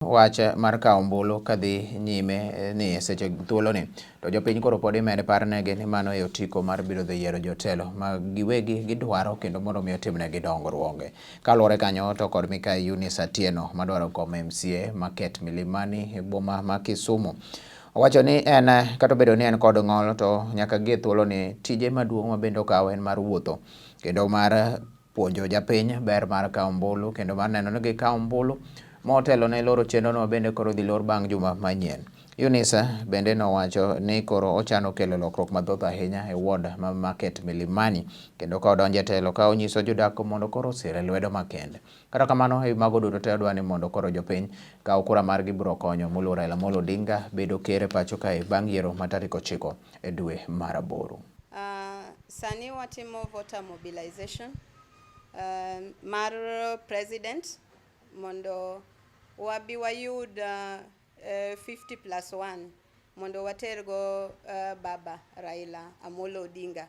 Wach mar kawo ombulu kadhi nyime ni e seche thuoloni to jopiny koro pod imed parnegi ni mano e otiko mar biro dhi yiero jotelo ma giwegi gidwaro kendo mondo mi otimnegi dongruoge. Kaluwore kanyo to kod Mikai Eunice Atieno madwaro kom MCA Market Milimani e boma ma Kisumu. Owacho ni en kata obedo ni en kod ng'ol to nyaka gie thuoloni tije maduong' ma bende okawo en mar wuotho kendo mar puonjo japiny ber mar kawo ombulu kendo mar neno ni gikawo ombulu motelo ne loro chenrono bende koro dhi lor bang' juma manyien. Eunice bende nowacho ni koro ochano kelo lokruok mathoth ahinya e ward ma Market Milimani kendo ka odonjo e telo ka onyiso jodak mondo koro osire lwedo makende. Kata kamano e wi mago duto te odwa ni mondo koro jopiny kaw kura margi biro konyo moluor Raila Amolo Odinga bedo ker e pacho kae bang' yiero ma tarik 9 e dwe mar 8. Sani watimo voter mobilization mar president mondo wabi wayud 50 plus 1 mondo watergo baba Raila Amolo Odinga.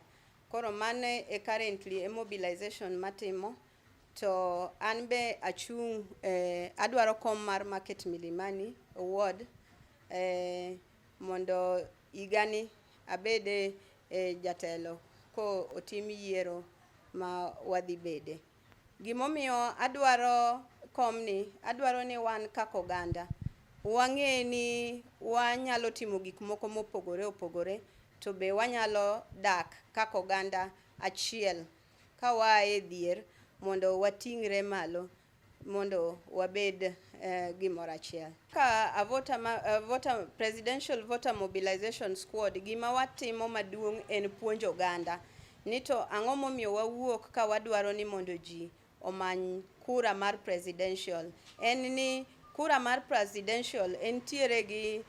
Koro mano e currently e mobilization matimo to an be achung' adwaro kom mar Market Milimani ward mondo higani abede jatelo ko otim yiero ma wadhi bede. Gimomiyo adwaro komni, adwaro ni wan kaka oganda wang'e ni wanyalo timo gik moko mopogore opogore to be wanyalo dak kaka oganda achiel ka waa e dhier mondo wating're malo mondo wabed gimoro achiel. Ka a voter, ma, a voter, presidential voter mobilization squad, gima watimo maduong' en puonjo oganda ni to ang'o momiyo wawuok ka wadwaro ni mondo ji omany kura mar presidential. En ni kura mar presidential entiere gi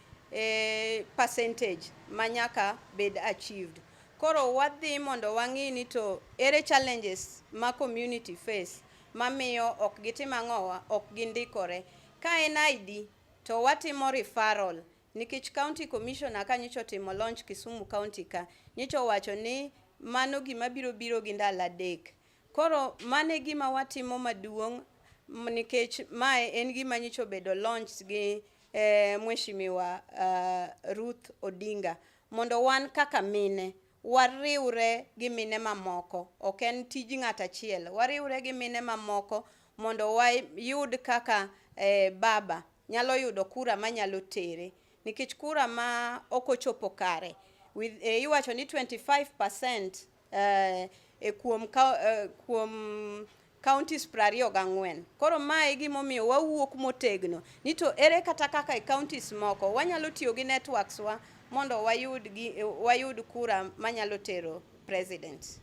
percentage ma nyaka bed achieved. Koro wadhi mondo wang'i ni to ere challenges ma community face mamiyo ok gitim ang'owa, ok gindikore. Ka en ID to watimo referral nikech county commissioner ka nyocha otimo launch Kisumu county ka nyocha owacho ni mano gima biro biro gi ndalo 3. Koro mano e gima watimo maduong' nikech mae en gima nyocha obedo launch gi Mheshimiwa Ruth Odinga mondo wan kaka mine wariwre gi mine mamoko, ok en tij ng'at achiel, wariwre gi mine mamoko mondo wayud kaka baba nyalo yudo kura manyalo tere nikech kura ma ok ochopo kare with, iwacho ni 25% kuom counties 24. Koro mae e gimomiyo wawuok motegno ni to ere kata kaka e counties moko wanyalo tiyo gi networks wa mondo wayud kura manyalo tero president.